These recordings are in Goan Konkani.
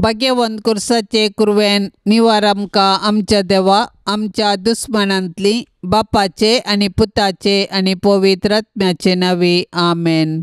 भाग्यवंत कुर्साचे कुरवेन निवार आमकां आमच्या देवा आमच्या दुस्मानांतली बापाचे आनी पुताचे आनी पवित्र आत्म्याचे नांवी आमेन.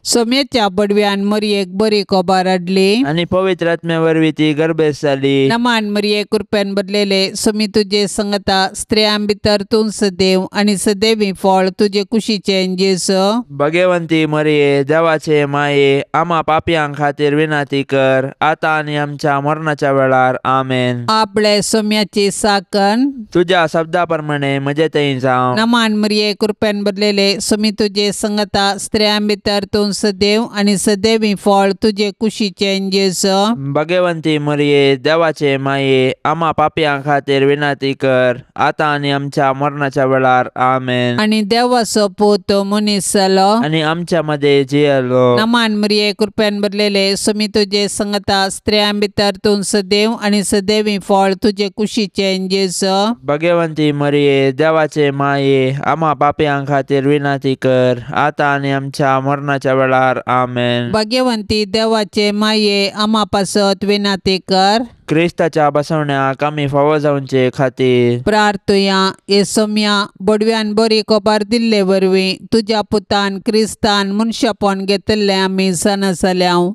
सोम्याच्या बडव्यान मरयेक बरी कोबार हाडली आनी पवित्र आत्म्या वरवीं ती गर्भेस्त जाली. नमान मरये कृपेन भरलेले सोमी तुजे संगता स्त्रियां भितर तूं सदैव आनी सदैवी फळ तुजे कुशीचें जेजू. भगवंती मरये देवाचे माये आमा पापयां खातीर विनंती कर आतां आनी आमच्या मरणाच्या वेळार आमेन. आपले सोम्याची साकन तुज्या शब्दा प्रमाणे म्हजे थंय जावं. नमान मरये कृपेन भरलेले सोमी तुजे संगता स्त्रियां भितर तूं सदैव आनी सदैवी फळ तुजे कुशीचें जेजू. भगवंती मरये देवाचे माये आमा पापयां खातीर विनंती कर आतां आनी आमच्या मरणाच्या वेळार आमेन. आनी देवाचो पूत मनीस जालो आनी आमच्या मदें जियेलो. नमान मरये कृपेन भरलेले सोमी तुजे संगता स्त्रियां भितर तूं सदैव आनी सदैवी फळ तुजे कुशीचें जेजू. भगवंती मरये देवाचे माये आमा पापयां खातीर विनंती कर आतां आनी आमच्या मरणाच्या वेळार आमेन. भाग्यवंती देवाचे माये आमा पासत विनंती कर. क्रिस्ताच्या बसवण्याक आमी फावो जावचे खातीर प्रार्थुया. हे सोम्या बडव्यान बरी कोबार दिल्ले वरवीं तुज्या पुतान क्रिस्तान मनशापण घेतिल्लें आमी जाणा जाल्याव.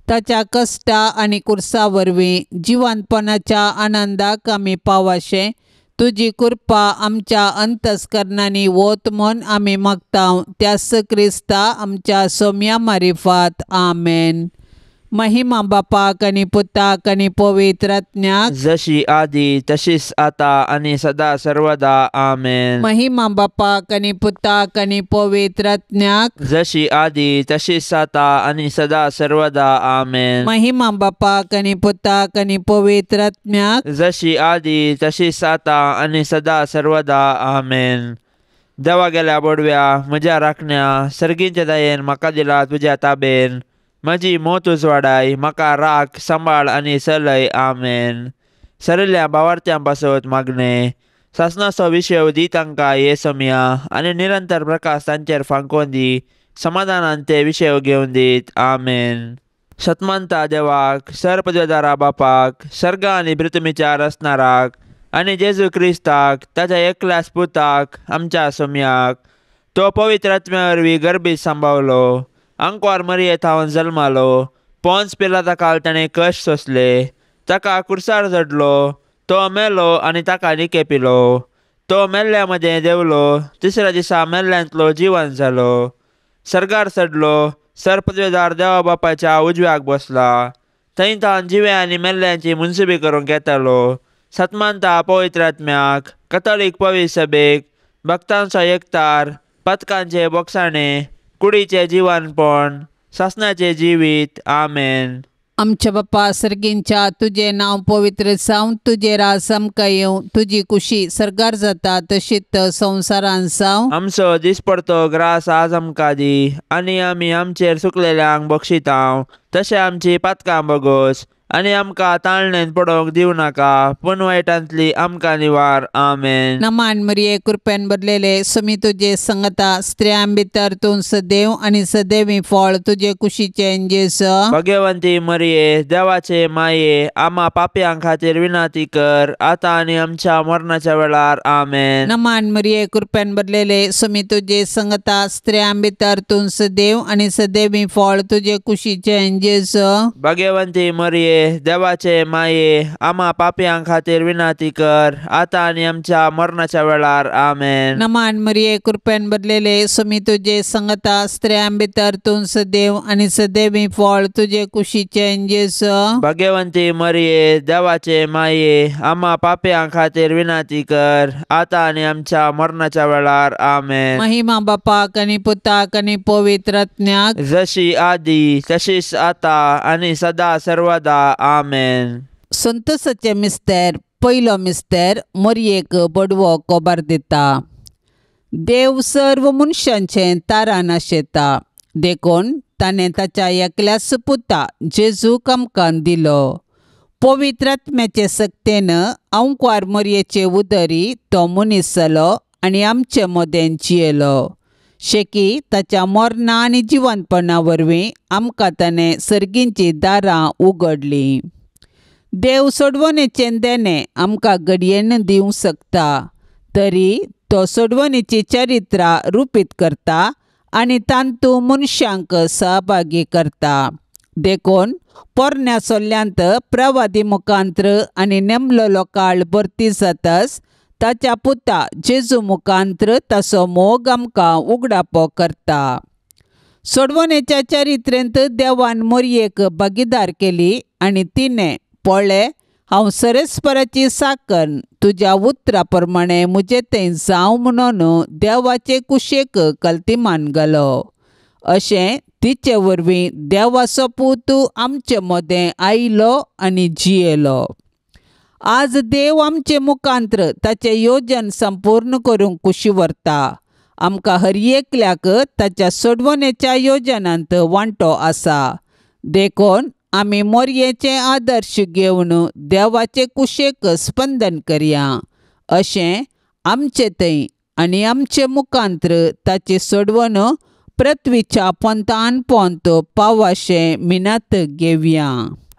ताच्या कश्टा आनी कुर्सा वरवीं जिवंतपणाच्या आनंदाक आमी पावाशें तुजी कृपा आमच्या अंतस्करणांनी वत म्हूण आमी मागता त्याच क्रिस्ता आमच्या सोम्या मारिफात आमेन. महिमा बापाक आनी पुताक आनी पवित्र आत्म्याक जशी आदी तशीच आता आनी सदा सर्वदा आमेन. महिमा बापाक आनी पुताक आनी पवित्र आत्म्याक जशी आदी तशीच आता आनी सदा सर्वदा आमेन. महिमा बापाक आनी पुताक आनी पवित्र आत्म्याक जशी आदी तशीच आता आनी सदा सर्वदा आमेन. देवा गेल्या बोडव्या म्हज्या राखण्या सर्गींच्या दयेन म्हाका दिला तुज्या ताबेन म्हजी मोत उजवाडाय म्हाका राख सांबाळ आनी चलय आमेन. सरिल्ल्या भावार्थ्यां पासत मागणें सासणाचो विशय दी तांकां हे समया आनी निरंतर प्रकाश तांचेर फांकोवन दी समाधानान ते विशय घेवन दीत आमेन. सतमानता देवाक सरपदवेदारा बापाक सर्ग आनी पृथ्वीच्या रचणाराक आनी जेजू क्रिस्ताक ताच्या एकल्याच पुताक आमच्या सोम्याक तो पवित्र आत्म्या वरवीं गर्भीत सांबावलो आंकवार मरये थावन जल्मालो पोन्स पिलाता काल ताणें कश्ट सोंसले ताका कुर्सार चडलो तो मेलो आनी ताका निके पिलो तो मेल्ल्या मदें देंवलो तिसऱ्या दिसा मेल्ल्यांतलो जिवन जालो सर्गार चडलो सरपदवेदार देवा बापाच्या उजव्याक बसला थंय तावन जिव्या आनी मेल्ल्यांची मुनसुबी करूंक येतालो. सतमानता पवित्र आत्म्याक कथोलीक पवित्र सभेक भक्तांचो एकतार पथकांचे बोगसाणे कुडीचें जिवनपण सासणाचें जिवीत आमेन. आमच्या बापा सर्गींच्या तुजें नांव पवित्र जावं तुजें राज आमकां येवं तुजी कुशी सर्गार जाता तशीच संवसारान जावं. आमचो दिसपडतो ग्रास आज आमकां दी आनी आमी आमचेर सुकलेल्यांक बक्षितांव तशें आमची पातकां बगोस आनी आमकां ताळणेन पडोवंक दिवं नाका पूण वायटांतली आमकां निवार आमेन. नमान मरये कृपेन भरलेले सोमी तुजे संगता स्त्रियां भितर तूं सदैव आनी सदैवी फळ तुजे कुशीचें जेजू. भगवंती मरये देवाचे माये आमा पापयां खातीर विनंती कर आतां आनी आमच्या मरणाच्या वेळार आमेन. नमान मरये कृपेन भरलेले सोमी तुजे संगता स्त्रियां भितर तूं सदैव आनी सदैवी फळ तुजे कुशीचें जेजू. भगवंती मरये देवाचे माये आमा पापयां खातीर विनंती कर आतां आनी आमच्या मरणाच्या वेळार आमेन. नमान मरये कृपेन भरलेले सोमी तुजे संगता स्त्रियां भितर तूं सदैव आनी सदैवी फळ तुजे कुशीचें जेजू. भगवंती मरये देवाचे माये आमा पापयां खातीर विनंती कर आतां आनी आमच्या मरणाच्या वेळार आमेन. महिमा बापाक आनी पुताक आनी पवित्र आत्म्याक जशी आदी तशीच आतां आनी सदा सर्वदा आमेन. संतोषाचे मिस्तेर पयलो मिस्तेर मरयेक बडवो कोबार दिता. देव सर्व मनशांचें तारान आशेता देखून ताणें ताच्या एकल्याच पुता जेजूक आमकां दिलो. पवित्र आत्म्याचे सक्तेन आंकवार मरयेचे उदरी तो मनीस जालो आनी आमचे मदें जियेलो. शेकी ताच्या मरणा आनी जिवनपणा वरवीं आमकां ताणें सर्गींचीं दारां उगडलीं. देव सोडवणेचें देणें आमकां घडयेन दिवंक शकता, तरी तो सोडवणेची चरित्रां रुपीत करता आनी तांतू मनशांक सहभागी करता. देखून पोरण्या सोल्ल्यांत प्रवादी मुखांत्र आनी नेमलेलो काळ भरती जातच ताच्या पुता जेजू मुखांत्र ताचो मोग आमकां उगडापो करता. सोडवणेच्या चरित्रेंत देवान मोरयेक भागीदार केली आनी तिणें पळय हांव सरस्पराची साकन तुज्या उतरा प्रमाणे म्हजें तें जावं म्हणून देवाचे कुशेक कल्तिमान घालो. अशें तिचे वरवीं देवाचो पूत आमचे मदें आयलो आनी जियेलो. आज देव आमचे मुखांत्र ताचें योजन संपूर्ण करूंक कुशी व्हरता. आमकां हर एकल्याक ताच्या सोडवणेच्या योजनांत वांटो आसा. देखून आमी मोरयेचे आदर्श घेवन देवाचे कुशेक स्पंदन करया. अशें आमचे थंय आनी आमचे मुखांत्र ताची सोडवण पृथ्वीच्या पोंतान पोंत पावाशें मिनात घेवया.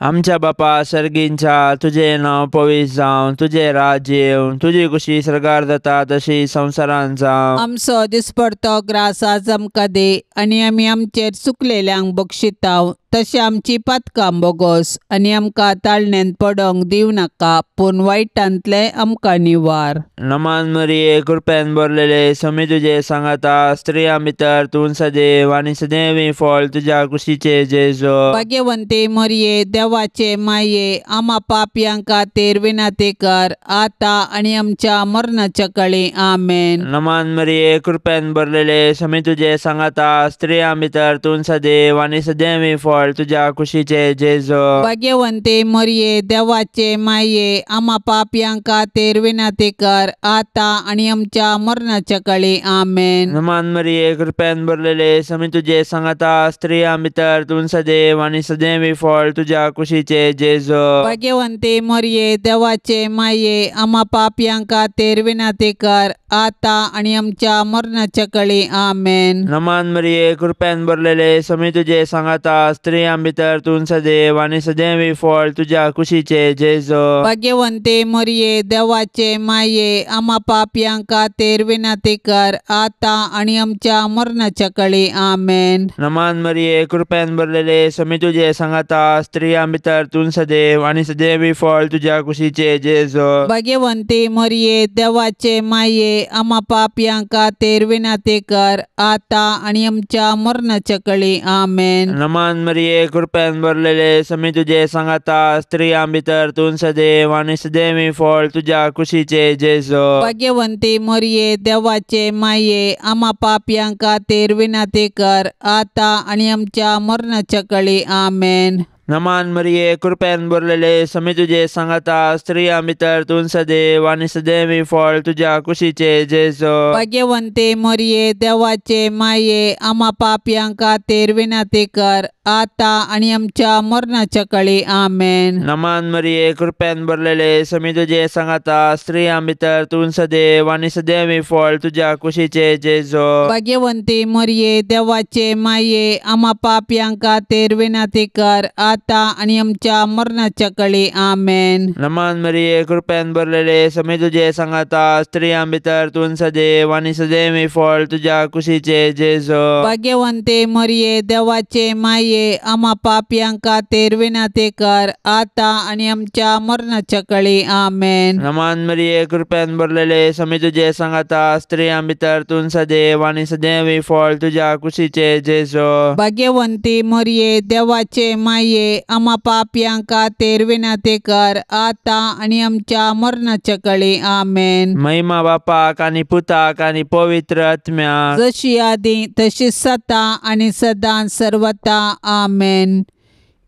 आमच्या बापा सर्गींच्या तुजें नांव पवित्र जावं, तुजें राज्य येवं, तुजी कुशी सर्गार जाता तशी संवसारांत जावं. आमचो दिसपडतो ग्रास आज आमकां दी आनी आमी आमचेर चुकलेल्यांक बक्षिताव तशें आमची पातकां बोगोस आनी आमकां ताळण्यांत पडोंक दिवं नाका, पूण वायटांतलें आमकां निवार. नमान मरिये, कृपेन भरलेले, स्वामी तुजे सांगाता, स्त्रियां भितर तूं सदैव आनी सदैव फळ तुज्या कुशीचे जेजू. भाग्यवंती मरिये, देवाचे माये, आमा पापयां खातीर विनंती कर आतां आनी आमच्या मरणाच्या काळी. आमेन. नमान मरिये, कृपेन भरलेले, स्वामी तुजे सांगाता, स्त्रियां भितर तूं सदैव आनी सदैव फळ तुज्या कुशीचे जेजू. भाग्यवंती मरिये, देवाचे माये, आमा पापयां खातीर विनंती कर आतां आनी आमच्या मरणाच्या काळी. आमेन. नमान मरिये, कृपेन भरलेले, स्वामी तुजे सांगाता, स्त्रियां भितर तूं सदैव आनी सदैव फळ तुज्या कुशीचे जेजू. भाग्यवंती मरिये, देवाचे माये, आमा पापयां खातीर विनंती कर आतां आनी आमच्या मरणाच्या काळी. आमेन. नमान मरिये, कृपेन भरलेले, स्वामी तुजे सांगाता, स्त्रियां भितर तूं सदैव आनी सदैव फळ तुज्या कुशीचे जेजू. भाग्यवंती मरिये, देवाचे माये, आमा पापयां खातीर विनंती कर आतां आनी आमच्या मरणाच्या काळी. आमेन. नमान मरिये, कृपेन भरलेले, स्वामी तुजे सांगाता, स्त्रियां भितर तूं सदैव आनी सदैव फळ तुज्या कुशीचे जेजू. भाग्यवंती मरिये, देवाचे माये, आमा पापयां खातीर विनंती कर आतां आनी आमच्या मरणाच्या काळी. आमेन. नमान मरिये, कृपेन भरलेले, स्वामी तुजे सांगाता, स्त्रियां भितर तूं सदैव आनी सदैव फळ तुज्या कुशीचे जेजू. भाग्यवंती मरिये, देवाचे माये, आमा पापयां खातीर विनंती कर आतां आनी आमच्या मरणाच्या काळी. आमेन. नमान मरिये, कृपेन भरलेले, स्वामी तुजे सांगाता, स्त्रियां भितर तूं सदैव आनी सदैव फळ तुज्या कुशीचे जेजू. भाग्यवंती मरिये, देवाचे माये, आमा पापयां खातीर विनंती कर आतां आनी आमच्या मरणाच्या काळी. आमेन. नमान मरिये, कृपेन भरलेले, स्वामी तुजे सांगाता, स्त्रियां भितर तूं सदैव आनी सदैव फळ तुज्या कुशीचे जेजू. भाग्यवंती मरिये, देवाचे माये, आमा पापयां खातीर विनंती कर आतां आनी आमच्या मरणाच्या काळी. आमेन. नमान मरिये, कृपेन भरलेले, स्वामी तुजे सांगाता, स्त्रियां भितर तूं सदैव आनी सदैव फळ तुज्या कुशीचे जेजू. भाग्यवंती मरिये, देवाचे माये, आमा पापयां खातीर विनंती कर आतां आनी आमच्या मरणाच्या काळी. आमेन. नमान मरिये, कृपेन भरलेले, स्वामी तुजे सांगाता, स्त्रियां भितर तूं सदैव आनी सदैव फळ तुज्या कुशीचे जेजू. भाग्यवंती मरिये, देवाचे माये, आमा पापयां खातीर विनंती कर आतां आनी आमच्या मरणाच्या काळी. आमेन. महिमा बापाक आनी पुताक आनी पवित्र आत्म्याक, जशी आदी तशी सदां आनी सदां सर्वता. आमेन.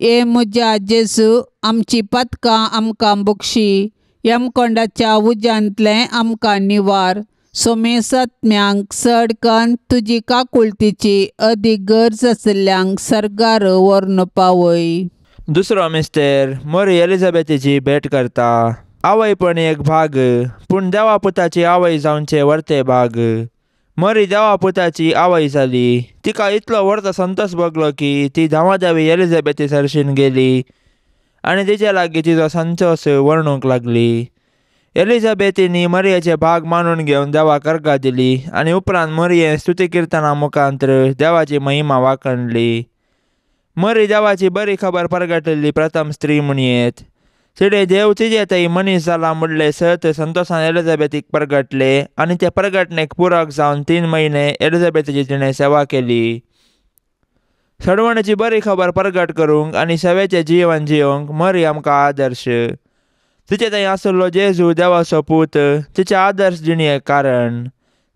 ए म्हज्या जेजू, आमची पातकां आमकां बक्षी, यमकोंडाच्या उज्यांतलें आमकां निवार, सोमेसात्म्यांक चड कन्न तुजी काकुळतीची अदीक गरज आशिल्ल्यांक सर्गार व्हरून पावय. दुसरो मिस्तेर मोरी एलिझाबेथीची भेट करता. आवय पण एक भाग, पूण देवा पुताची आवय जावचे वर्ते भाग. मरी देवा पुताची आवय जाली. तिका इतलो व्हडलो संतोष भोगलो की ती धांवाधावी एलिझाबेथी सरशीन गेली आनी तिचे लागीं तिचो संतोस वर्णूंक लागली. एलिझाबेथीनी मरियेचे भाग मानून घेवन देवाक अर्गां दिली आनी उपरांत मरियेन स्तुती किर्तना मुखांत्र देवाची महिमा वाखणली. मरी देवाची बरी खबर परगटिल्ली प्रथम स्त्री म्हणयेत. तिणें देव तिजे थंय मनीस जाला म्हणलें सत संतोसान एलिझाबेथीक परगटले आनी ते परगटणेक पुरक जावन 3 म्हयने एलिझाबेथीची तिणें सेवा केली. सडवणेची बरी खबर परगट करूंक आनी सेवेचें जिवन जियोंक मरी आमकां आदर्श. तिचे थंय आसलो जेजू देवाचो पूत तिचे आदर्श जिणेक कारण.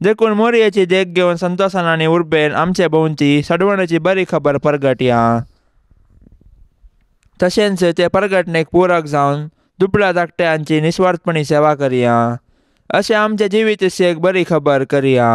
देखून मोरयेची देख घेवन संतोसान आनी उर्बेन आमचे भोंवती सडवणेची बरी खबर परगटया. तशेंच ते परगटणेक पुरक जावन दुबळ्या धाकट्यांची निस्वार्थपणी सेवा करया. अशें आमच्या जिवीत एक बरी खबर करया.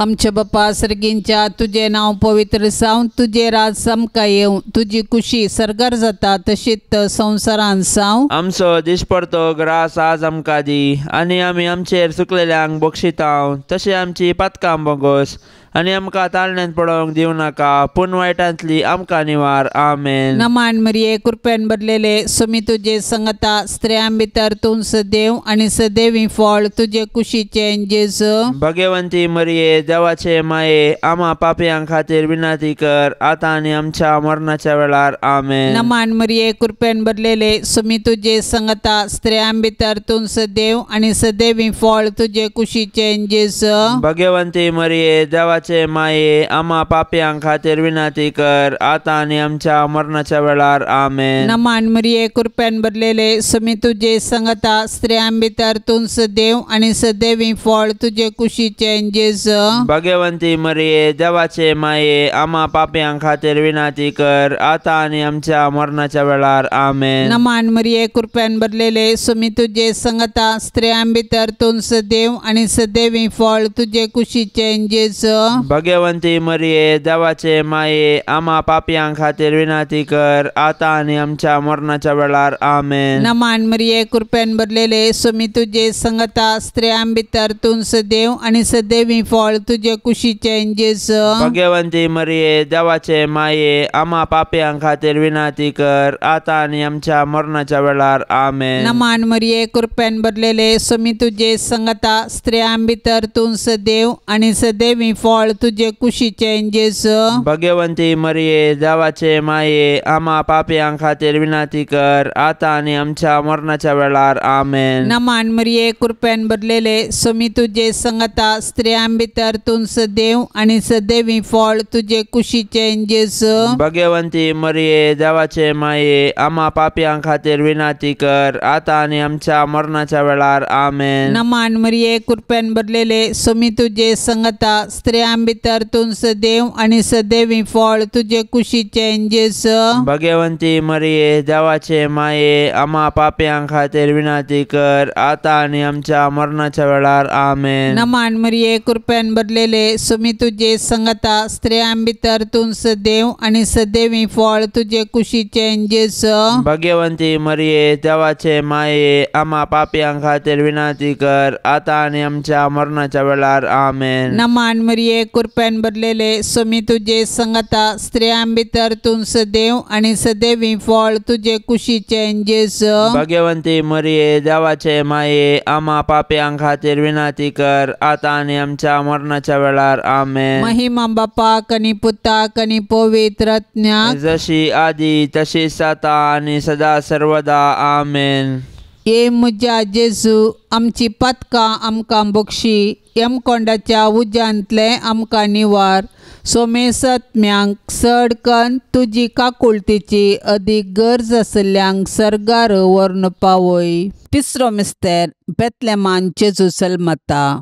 आमच्या बापा सर्गींच्या तुजें नांव पवित्र जावं, तुजें राज आमकां येवं, तुजी कुशी सर्गार जाता तशीच संवसारांत जावं. आमचो दिसपडतो ग्रास आज आमकां दी आनी आमी आमचेर चुकलेल्यांक बक्षितांव तशें आमची पातकां बोगोस आनी आमकां ताळण्यांत पडोवंक दिवं नाका पूण वायटांतली आमकां निवार. आमेन. नमान मरिये, कृपेन भरलेले, स्वामी तुजे संगता, स्त्रियां भितर तूं सदैव आनी सदैवी फळ तुजे कुशीचें जेजू. भगवंती मरिये, देवाचे माये, आमा पापयां खातीर विनंती कर आतां आनी आमच्या मरणाच्या वेळार. आमेन. नमान मरिये, कृपेन भरलेले, स्वामी तुजे संगता, स्त्रियां भितर तूं सदैव आनी सदैवी फळ तुजे कुशीचें जेजू. भगवंती मरिये, देवाचे माये, आमा पापयां खातीर विनंती कर आतां आनी आमच्या मरणाच्या वेळार. आमेन. नमान मरिये, कृपेन भरलेले, स्वामी तुजे संगता, स्त्रियां भितर तूं सदैव आनी सदैवी फळ तुजे कुशीचें जेजू. भगवंती मरिये, देवाचे माये, आमा पापयां खातीर विनंती कर आतां आनी आमच्या मरणाच्या वेळार. आमेन. नमान मरिये, कृपेन भरलेले, स्वामी तुजे संगता, स्त्रियां भितर तूं सदैव आनी सदैवी फळ तुजे कुशीचें जेजू. भगवंती मरिये, देवाचे माये, आमा पापयां खातीर विनंती कर आतां आनी आमच्या मरणाच्या वेळार. आमेन. नमान मरिये, कृपेन भरलेले, स्वामी तुजे संगता, स्त्रियां भितर तूं सदैव आनी सदैवी फळ तुजे कुशीचें जेजू. भगवंती मरिये, देवाचे माये, आमा पापयां खातीर विनंती कर आतां आनी आमच्या मरणाच्या वेळार. आमेन. नमान मरिये, कृपेन भरलेले, स्वामी तुजे संगता, स्त्रियां भितर तूं सदैव आनी सदैवी फळ तुजे कुशीचें जेजू. भगवंती मरिये, देवाचे माये, आमा पापयां खातीर विनंती कर आतां आनी आमच्या मरणाच्या वेळार. आमेन. नमान मरिये, कृपेन भरलेले, स्वामी तुजे संगता, स्त्रियां भितर तूं सदैव आनी सदैवी फळ तुजे कुशीचें जेजू. भगवंती मरिये, देवाचे माये, आमा पापयां खातीर विनंती कर आतां आनी आमच्या मरणाच्या वेळार. आमेन. नमान मरिये, कृपेन भरलेले, स्वामी तुजे संगता, स्त्रियां भितर तूं सदैव आनी सदैवी फळ तुजे कुशीचें जेजू. भगवंती मरिये, देवाचे माये, आमा पापयां खातीर विनंती कर आतां आनी आमच्या मरणाच्या वेळार. आमेन. नमान मरिये, कृपेन भरलेले, स्वामी तुजे संगता, स्त्रियां भितर तूं सदैव आनी सदैवी फळ तुजे कुशीचें जेजू. भगवंती मरिये, देवाचे माये, आमा पापयां खातीर विनंती कर आतां आनी आमच्या मरणाच्या वेळार. आमेन. नमान मरिये, कृपेन भरलेले, स्वामी तुजे संगता, स्त्रियां भितर तूं सदैव आनी सदैवी फळ तुजे कुशीचें जेजू. भगवंती मरिये, देवाचे माये, आमा पापयां खातीर विनंती कर आतां आनी आमच्या मरणाच्या वेळार. आमेन. महिमा बापाक आनी पुताक आनी पवित्र आत्म्याक, जशी आदी तशीच आतां आनी सदा सर्वदा. आमेन. ये म्हज्या जेजू, आमची पातकां आमकां बक्षी, यमकोंडाच्या उज्यांतलें आमकां निवार, सोमेसत्म्यांक चड कन्न तुजी काकुळतीची अदीक गरज आशिल्ल्यांक सर्गार व्हरून पावय. तिसरो मिस्तेर, बेतलेमान जेजू जल्मता.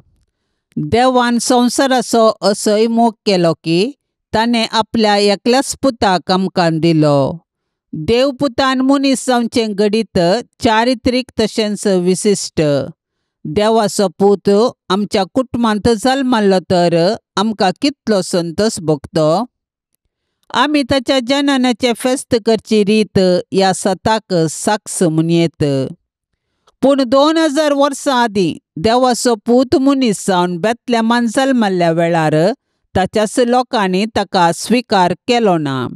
देवान संवसाराचो असोय मोग केलो की ताणें आपल्या एकल्याच पुताक आमकां दिलो. देव पुतान मनीस जावचें घडीत चारित्रीक तशेंच विशिश्ट. देवाचो पूत आमच्या कुटुंबांत जल्मल्लो तर आमकां कितलो संतोस भोगतो. आमी ताच्या जननाचें फेस्त करची रीत ह्या सताक साक्ष म्हणयेत. पूण 2000 वर्सां आदीं देवाचो पूत मनीस जावन बेतलेमान जल्मल्ल्या वेळार ताच्याच लोकांनी ताका स्विकार केलो ना.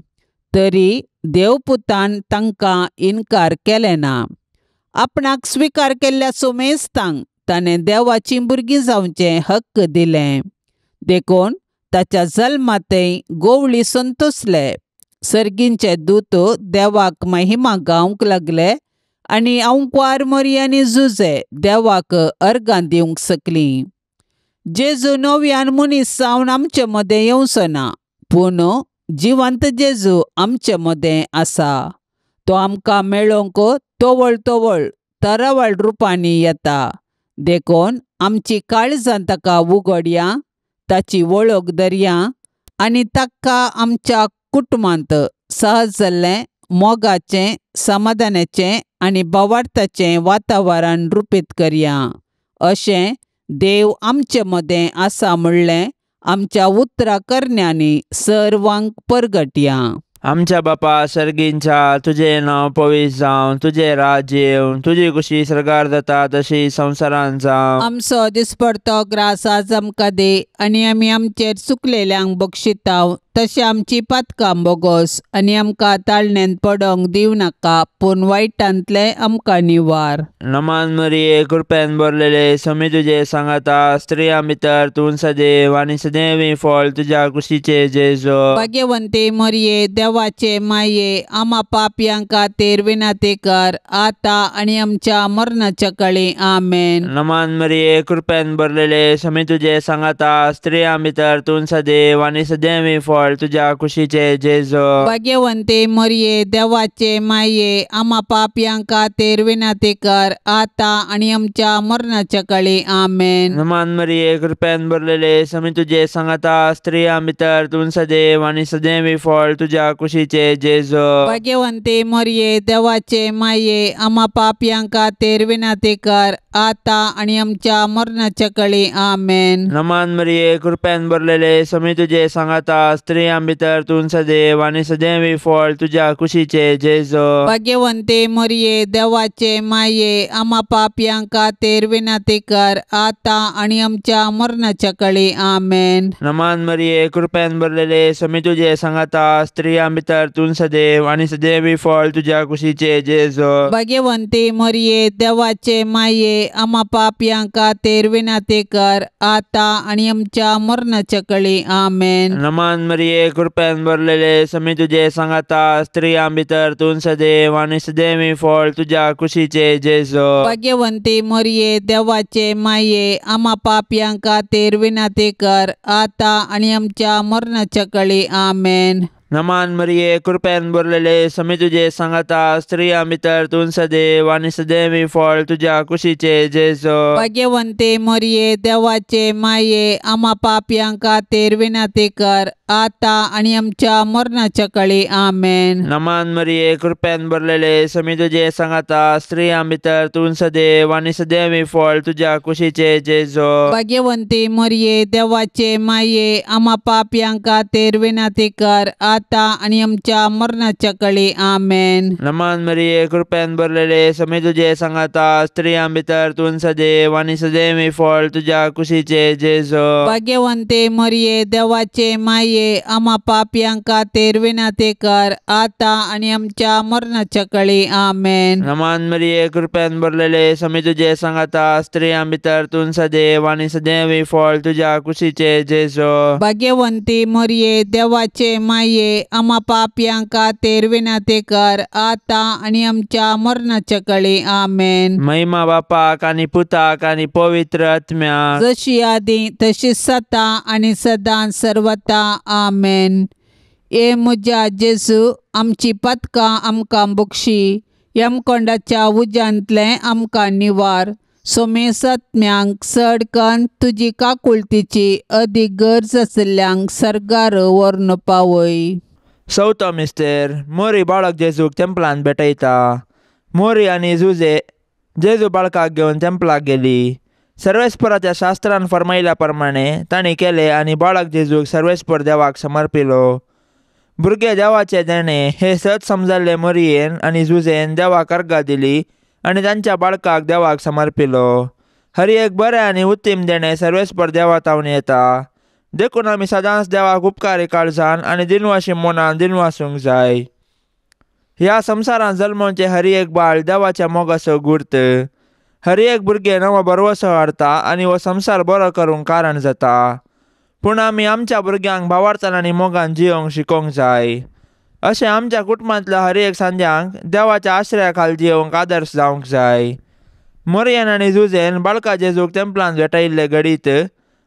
तरी देवपुतान तांकां इन्कार केलें ना. आपणाक स्विकार केल्ल्या सुमेस्तांक ताणें देवाचीं भुरगीं जावचें हक्क दिलें. देखून ताच्या जल्मांतय गोवळी संतोसले. सर्गींचे दूत देवाक महिमा गावंक लागले आनी अंकवार मोरी आनी जुजे देवाक अर्गां दिवंक शकलीं. जेजू नव्यान मनीस जावन आमचे मदें येवचो ना, पूण जिवंत जेजू आमचे मदें आसा. तो आमकां मेळोवंक तवळ तवळ तरावळ रुपांनी येता. देखून आमची काळजां ताका उगडया, ताची वळख धरया आनी ताका आमच्या कुटुंबांत सहज जाल्लें मोगाचें, समाधानाचें आनी भावार्थाचें वातावरण रुपीत करया. अशें देव आमचे मदें आसा म्हणलें आमच्या उतरा करण्यांनी सर्वांक परगटया. आमच्या बापा सर्गींच्या, तुजें नांव पवित्र जावं, तुजें राज्य येवं, तुजी खुशी सर्गार जाता तशी संवसारांत जावं. आमचो दिसपडतो ग्रास आज आमकां दी आनी आमी आमचेर चुकलेल्यांक बक्षिताव तशें आमची पातकां बोगोस आनी आमकां ताळण्यांत पडोंक दिवं नाका, पूण वायटांतलें आमकां निवार. नमान मरिये, कृपेन भरलेले, स्वामी तुजे सांगाता, स्त्रियां भितर तूं सदैव आनी सदैव फळ तुज्या कुशीचे जेजू. भाग्यवंती मरिये, देवाचे माये, आमा पापयां खातीर विनंती कर आतां आनी आमच्या मरणाच्या काळी. आमेन. नमान मरिये, कृपेन भरलेले, स्वामी तुजे सांगाता, स्त्रियां भितर तूं सदैव आनी सदैव फळ तुज्या कुशीचे जेजू. भाग्यवंती मरिये, देवाचे माये, आमा पापयां खातीर विनंती कर आतां आनी आमच्या मरणाच्या काळी. आमेन. नमान मरिये, कृपेन भरलेले, स्वामी तुजे सांगाता, स्त्रियां भितर तूं सदैव आनी सदैव फळ तुज्या कुशीचे जेजू. भाग्यवंती मरिये, देवाचे माये, आमा पापयां खातीर विनंती कर आतां आनी आमच्या मरणाच्या काळी. आमेन. नमान मरिये, कृपेन भरलेले, स्वामी तुजे सांगाता, स्त्रियां भितर तूं सदैव आनी सदैव फळ तुज्या कुशीचे जेजू. भाग्यवंती मरिये, देवाचे माये, आमा पापयां खातीर विनंती कर आतां आनी आमच्या मरणाच्या काळी. आमेन. नमान मरिये, कृपेन भरलेले, स्वामी तुजे सांगाता, स्त्रियां भितर तूं सदैव आनी सदैव फळ तुज्या कुशीचे जेजू. भाग्यवंती मरिये, देवाचे माये, आमा पापयां खातीर विनंती कर आतां आनी आमच्या मरणाच्या काळी. आमेन. नमान मरिये, कृपेन भरलेले, स्वामी तुजे सांगाता, स्त्रियां भितर तूं सदैव आनी सदैव फळ तुज्या कुशीचे जेजू. भाग्यवंती मरिये, देवाचे माये, आमा पापयां खातीर विनंती कर आतां आनी आमच्या मरणाच्या काळी. आमेन. नमान मरिये, कृपेन भरलेले, स्वामी तुजे सांगाता, स्त्रियां भितर तूं सदैव आनी सदैव फळ तुज्या कुशीचे जेजू. भाग्यवंती मरिये, देवाचे माये, आमा पापयां खातीर विनंती कर आतां आनी आमच्या मरणाच्या काळी. आमेन. नमान मरिये, कृपेन भरलेले, स्वामी तुजे सांगाता, स्त्रियां भितर तूं सदैव आनी सदैव फळ तुज्या कुशीचे जेजू. भाग्यवंती मरिये, देवाचे माये, आमा पापयां खातीर विनंती कर आतां आनी आमच्या मरणाच्या काळी. आमेन. नमान मरिये, कृपेन भरलेले, स्वामी तुजे सांगाता, स्त्रियां भितर तूं सदैव आनी सदैव फळ तुज्या कुशीचे जेजू. भाग्यवंती मरिये, देवाचे माये, आमा पापयां खातीर विनंती कर आतां आनी आमच्या मरणाच्या काळी. आमेन. नमान मरिये, कृपेन भरलेले, स्वामी तुजे सांगाता, स्त्रियां भितर तूं सदैव आनी सदैव फळ तुज्या कुशीचे जेजू. भाग्यवंती मरिये, देवाचे माये, आमा पापयां खातीर विनंती कर आतां आनी आमच्या मरणाच्या काळी. आमेन. महिमा बापाक आनी पुताक आनी पवित्र आत्म्याक, जशी आदी तशी सता आनी सदां सर्वता. आमेन. ए म्हज्या जेजू, आमची पातकां आमकां बक्षी, यमकोंडाच्या उज्यांतलें आमकां निवार, सोमेसात्म्यांक चड कन्न तुजी काकुळतीची अदीक गरज आशिल्ल्यांक सर्गार व्हरून पावय. चवथो मिस्तेर, मोरी बाळक जेजूक तेंपलांत भेटयता. मोरी आनी जुजे जेजू बाळकाक घेवन तेंपलाक गेली. सर्वेस्पराच्या शास्त्रान फर्मायल्या प्रमाणे तांणी केलें आनी बाळक जेजूक सर्वेस्पर देवाक समर्पिलो. भुरगे देवाचे देणे हे सत समजल्ले मोरयेन आनी जुजेन देवाक अर्गां दिली आनी तांच्या बाळकाक देवाक समर्पिलो. हर एक बरें आनी उत्तीम देणें सर्वेस्पर देवा तावन येता. देखून आमी सदांच देवाक उपकारी काळजान आनी दिनवाशी मनान दिनवासूंक जाय. ह्या संवसारांत जल्मोवचें हर एक बाळ देवाच्या मोगाचो गुर्त. हर एक भुरगें नवो भरवसो हाडटा आनी हो संवसार बरो करूंक कारण जाता. पूण आमी आमच्या भुरग्यांक भावार्थान आनी मोगान जियोंक शिकोवंक जाय. अशें आमच्या कुटुंबांतल्या हर एक सांद्यांक देवाच्या आश्रया खाल जियोंक आदर्श जावंक जाय. मोरयन आनी जुजेन बाळका जेजूक तेंपलान भेटयल्ले घडीत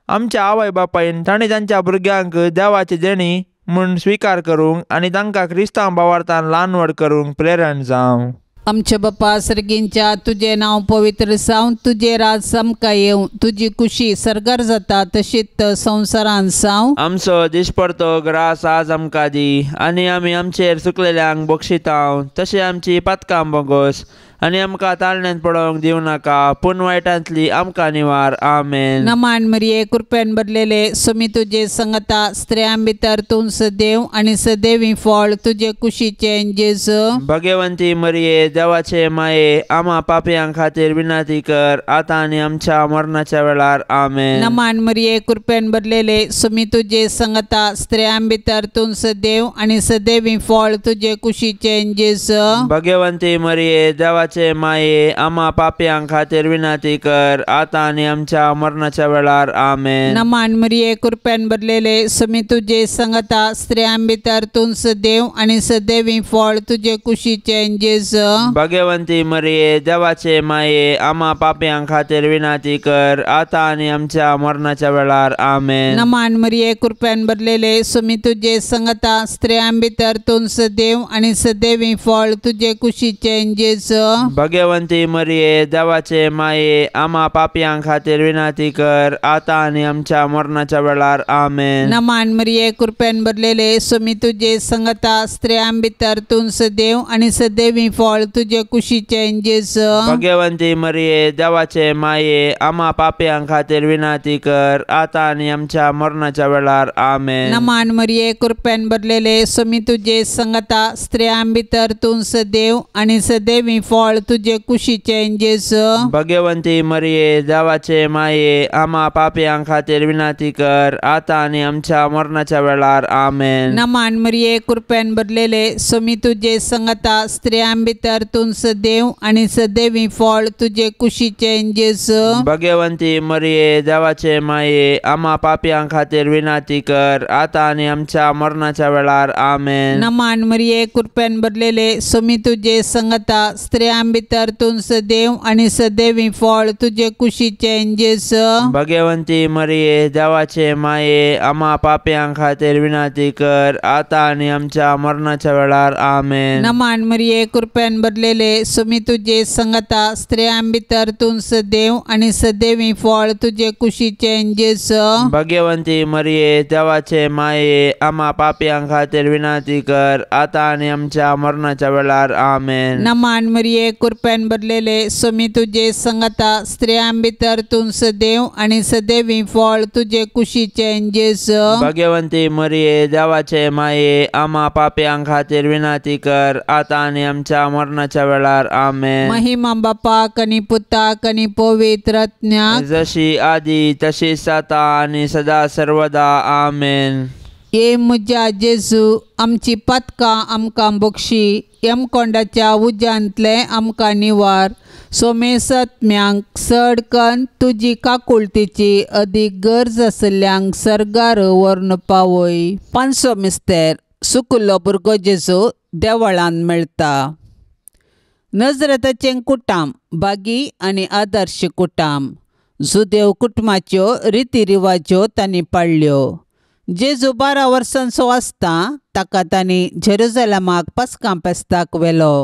आमच्या आवय बापायन तांणी तांच्या भुरग्यांक देवाची देणी म्हूण स्विकार करूंक आनी तांकां क्रिस्तांव भावार्थान ल्हान व्हड करूंक प्रेरण जावं. आमच्या बापा सर्गींच्या तुजें नांव पवित्र जावं, तुजें राज आमकां येवं, तुजी कुशी सर्गार जाता तशीच संवसारांत जावं. आमचो दिसपडतो ग्रास आज आमकां दी आनी आमी आमचेर चुकलेल्यांक बक्षितांव तशें आमची पातकां बोगोस आनी आमकां ताळण्यांत पडोवंक दिवं नाका पूण वायटांतली आमकां निवार. आमेन. नमान मरिये, कृपेन भरलेले, सुमी तुजे संगता, स्त्रियां भितर तूं सदैव आनी सदैवी फळ तुजे कुशीचें जेजू. भगवंती मरिये, देवाचे माये, आमा पापयां खातीर विनंती कर आतां आनी आमच्या मरणाच्या वेळार. आमेन. नमान मरिये, कृपेन भरलेले, सुमी तुजे संगता, स्त्रियां भितर तूं सदैव आनी सदैवी फळ तुजे कुशीचें जेजू. भगवंती मरिये, देवाचे माये, आमा पापयां खातीर विनंती कर आतां आनी आमच्या मरणाच्या वेळार. आमेन. नमान मरिये, कृपेन भरलेले, सुमी तुजे संगता, स्त्रियां भितर तूं सदैव आनी सदैवी फळ तुजे कुशीचें जेजू. भगवंती मरिये, देवाचे माये, आमा पापयां खातीर विनंती कर आतां आनी आमच्या मरणाच्या वेळार. आमेन. नमान मरिये, कृपेन भरलेले, सुमी तुजे संगता, स्त्रियां भितर तूं सदैव आनी सदैवी फळ तुजे कुशीचें जेजू. भगवंती मरिये, देवाचे माये, आमा पापयां खातीर विनंती कर आतां आनी आमच्या मरणाच्या वेळार. आमेन. नमान मरिये, कृपेन भरलेले, सुमी तुजे संगता, स्त्रियां भितर तूं सदैव आनी सदैवी फळ तुजे कुशीचें जेजू. भगवंती मरिये, देवाचे माये, आमा पापयां खातीर विनंती कर आतां आनी आमच्या मरणाच्या वेळार. आमेन. नमान मरिये, कृपेन भरलेले, सुमी तुजे संगता, स्त्रियां भितर तूं सदैव आनी सदैवी फळ तुजे कुशीचें जेजू. भगवंती मरिये, देवाचे माये, आमा पापयां खातीर विनंती कर आतां आनी आमच्या मरणाच्या वेळार. आमेन. नमान मरिये, कृपेन भरलेले, सुमी तुजे संगता, स्त्रियां भितर तूं सदैव आनी सदैवी फळ तुजे कुशीचें जेजू. भगवंती मरिये, देवाचे माये, आमा पापयां खातीर विनंती कर आतां आनी आमच्या मरणाच्या वेळार. आमेन. नमान मरिये, कृपेन भरलेले, सुमी तुजे संगता, स्त्रियां भितर तूं सदैव आनी सदैवी फळ तुजे कुशीचें जेजू. भगवंती मरिये, देवाचे माये, आमा पापयां खातीर विनंती कर आतां आनी आमच्या मरणाच्या वेळार. आमेन. नमान मरिये, कृपेन भरलेले, सुमी तुजे संगता, स्त्रियां भितर तूं सदैव आनी सदैवी फळ तुजे कुशीचें जेजू. भगवंती मरिये, देवाचे माये, आमा पापयां खातीर विनंती कर आतां आनी आमच्या मरणाच्या वेळार. आमेन. नमान मरिये, कृपेन भरलेले, सुमी तुजे संगता, स्त्रियां भितर तूं सदैव आनी सदैवी फळ तुजे कुशीचें जेजू. भगवंती मरिये, देवाचे माये, आमा पापयां खातीर विनंती कर आतां आनी आमच्या मरणाच्या वेळार. आमेन. महिमा बापाक आनी पुताक आनी पवित्र आत्म्याक, जशी आदी तशीच आतां आनी सदा सर्वदा. आमेन. ये म्हज्या जेजू, आमची पातकां आमकां बक्षी, यमकोंडाच्या उज्यांतलें आमकां निवार, सोमेसत्म्यांक चड कन्न तुजी काकुळतीची अदीक गरज आशिल्ल्यांक सर्गार व्हरून पावय. पांचवो मिस्तेर, सुकुल्लो भुरगो जेजू देवळान मेळटा. नजरेताचें कुटाम बागी आनी आदर्श कुटाम. जुदेव कुटुंबाच्यो रिती रिवाज्यो तांणी पाळ्ळ्यो. जेजू 12 वर्सांचो आसता ताका तांणी जेरुजलमाक पास्कां फेस्ताक व्हेलो,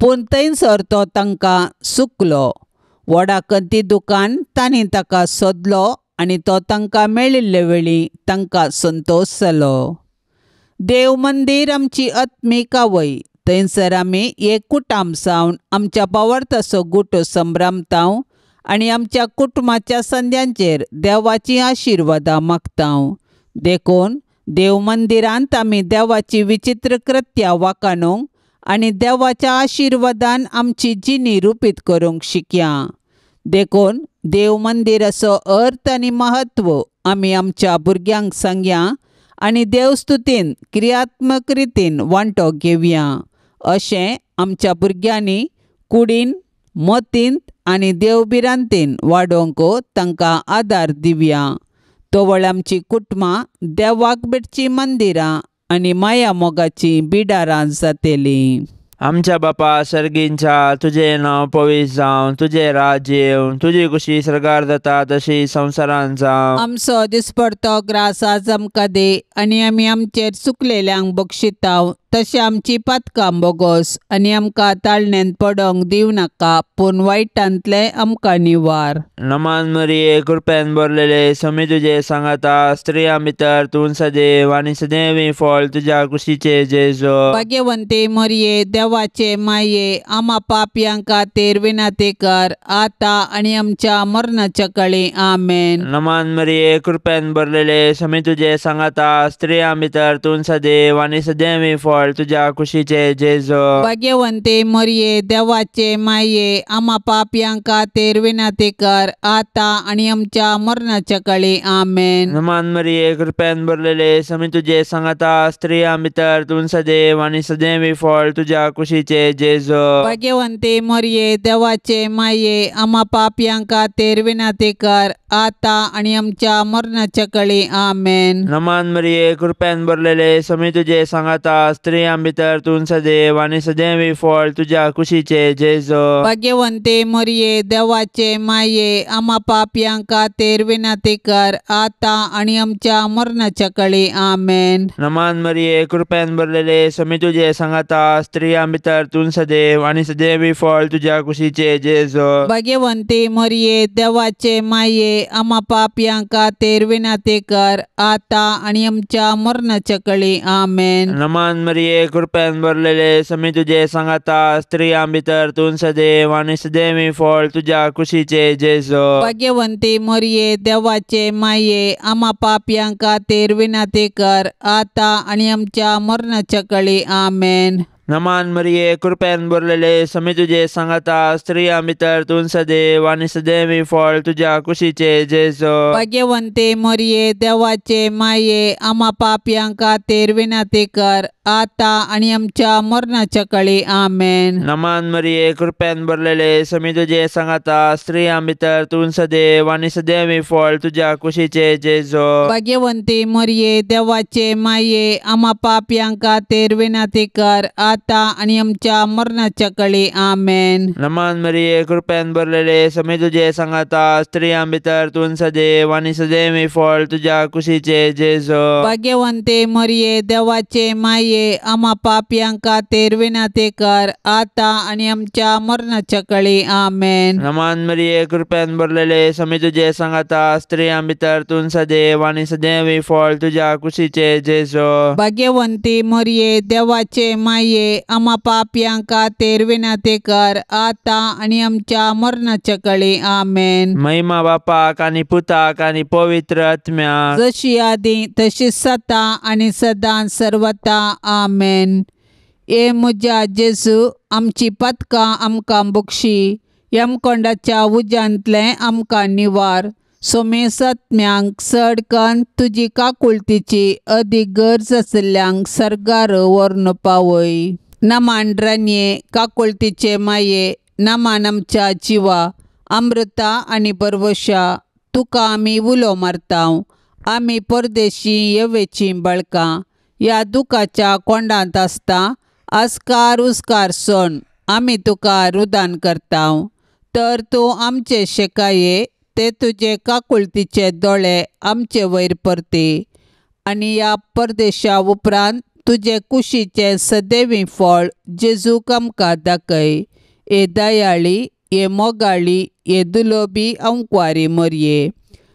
पूण थंयसर तो तांकां सुकलो. व्हडा कंती दुकान तांणी ताका सोदलो आनी तो तांकां मेळिल्ले वेळी तांकां संतोश जालो. देव मंदीर आमची आत्मीक आवय, थंयसर आमी एक कुटाम जावन आमच्या भावार्थाचो गुटो संभ्रमतांव आनी आमच्या कुटुंबाच्या संद्यांचेर देवाची आशिर्वादां मागतांव. देखून देव मंदिरांत आमी देवाची विचित्र कृत्या वाखाणूंक आनी देवाच्या आशिर्वादान आमची जिणी रुपीत करूंक शिकया. देखून देव मंदिराचो अर्थ आनी म्हत्व आमी आमच्या भुरग्यांक सांगया आनी देवस्तुतीन क्रियात्मक रितीन वांटो घेवया. अशें आमच्या भुरग्यांनी कुडीन मतींत आनी देवभिरांतीन वाडोवंक तांकां आदार दिवया. तवळ आमची कुटुंबां देवाक भेटचीं मंदिरां आनी माया मोगाचीं बिडारां जातलीं. आमच्या बापा सर्गींच्या तुजें नांव पवित्र जावं, तुजें राज्य येवं, तुजी खुशी सर्गार जाता तशी संवसारांत जावं. आमचो दिसपडतो ग्रास आज आमकां दी आनी आमी आमचेर चुकलेल्यांक बक्षिताव तशें आमची पातकां बोगोस आनी आमकां ताळण्यांत पडोंक दिवं नाका पूण वायटांतलें आमकां निवार. नमान मरिये कृपेन भरलेले स्वामी तुजे सांगाता, स्त्रियां भितर तूं सदैव आनी सदैवी फळ तुज्या कुशीचे जेजू. भाग्यवंती मरिये देवाचे माये आमा पापयां खातीर विनंती कर आतां आनी आमच्या मरणाच्या काळी. आमेन. नमान मरिये कृपेन भरलेले स्वामी तुजे सांगाता, स्त्रियां भितर तूं सदैव आनी सदैवी फळ तुज्या कुशीचे जेजू. भाग्यवंती मरिये देवाचे माये आमा पापयां खातीर विनंती कर आतां आनी आमच्या मरणाच्या काळी. आमेन. नमान मरिये कृपेन भरलेले स्वामी तुजे सांगाता, स्त्रियां भितर तूं सदैव आनी सदैवी फळ तुज्या कुशीचे जेजू. भाग्यवंती मरिये देवाचे माये आमा पापयां खातीर विनंती कर आतां आनी आमच्या मरणाच्या काळी. आमेन. नमान मरिये कृपेन भरलेले स्वामी तुजे सांगाता, स्त्रियां भितर तूं सदैव आनी सदैवी फळ तुज्या कुशीचे जेजू. भाग्यवंती मरिये देवाचे माये आमा पापयां खातीर विनंती कर आतां आनी आमच्या मरणाच्या काळी. आमेन. नमान मरिये कृपेन भरलेले स्वामी तुजे सांगाता, स्त्रियां भितर तूं सदैव आनी सदैवी फळ तुज्या कुशीचे जेजू. भाग्यवंती मरिये देवाचे माये आमा पापयां खातीर विनंती कर आतां आनी आमच्या मरणाच्या काळी. आमेन. नमान मरिये कृपेन भरलेले स्वामी तुजे सांगाता, स्त्रियां भितर तूं सदैव आनी सदैवी फळ तुज्या कुशीचे जेजू. भाग्यवंती मरिये देवाचे माये आमा पापयां खातीर विनंती कर आतां आनी आमच्या मरणाच्या काळी. आमेन. नमान मरिये कृपेन भरलेले स्वामी तुजे सांगाता, स्त्रियां भितर तूं सदैव आनी सदैवी फळ तुज्या कुशीचे जेजू. भाग्यवंती मरिये देवाचे माये आमा पापयां खातीर विनंती कर आतां आनी आमच्या मरणाच्या काळी. आमेन. नमान मरिये कृपेन भरलेले स्वामी तुजे सांगाता, स्त्रियां भितर तूं सदैव आनी सदैवी फळ तुज्या कुशीचे जेजू. भाग्यवंती मरिये देवाचे माये आमा पापयां खातीर विनंती कर आतां आनी आमच्या मरणाच्या काळी. आमेन. नमान मरिये कृपेन भरलेले स्वामी तुजे सांगाता, स्त्रियां भितर तूं सदैव आनी सदैवी फळ तुज्या कुशीचे जेजू. भाग्यवंती मरिये देवाचे माये आमा पापयां खातीर विनंती कर आतां आनी आमच्या मरणाच्या काळी. आमेन. नमान मरिये कृपेन भरलेले स्वामी तुजे सांगाता, स्त्रियां भितर तूं सदैव आनी सदैवी फळ तुज्या कुशीचे जेजू. भाग्यवंती मरिये देवाचे माये आमा पापयां खातीर विनंती कर आतां आनी आमच्या मरणाच्या काळी. आमेन. महिमा बापाक आनी पुताक आनी पवित्र आत्म्याक, जशी आदी तशी सदां आनी सदां सर्वता. आमेन. ए म्हज्या जेजू आमची पातकां आमकां बक्षी, यमकोंडाच्या उज्यांतलें आमकां निवार, सोमेसत्म्यांक चड कन्न तुजी काकुळतीची अदीक गरज आशिल्ल्यांक सर्गार व्हरून पावय. नमान रानये काकुळतीचे माये, नमान आमच्या जिवा अमृता आनी बरवशा, तुका आमी उलो मारता. आमी परदेशी येवेचीं बाळकां ह्या दुखाच्या कोंडांत आसता आस्कार उस्कार सण आमी तुका रुदान करता. तर तूं आमचे शेकाये ते तुजे काकुळतीचे दोळे आमचे वयर परती आनी ह्या परदेशा उपरांत तुजे कुशीचें सदैवी फळ जेजूक आमकां दाखय. ए दयाळी, ए मोगाळी, ए दुलोबी अंकवारी मरये,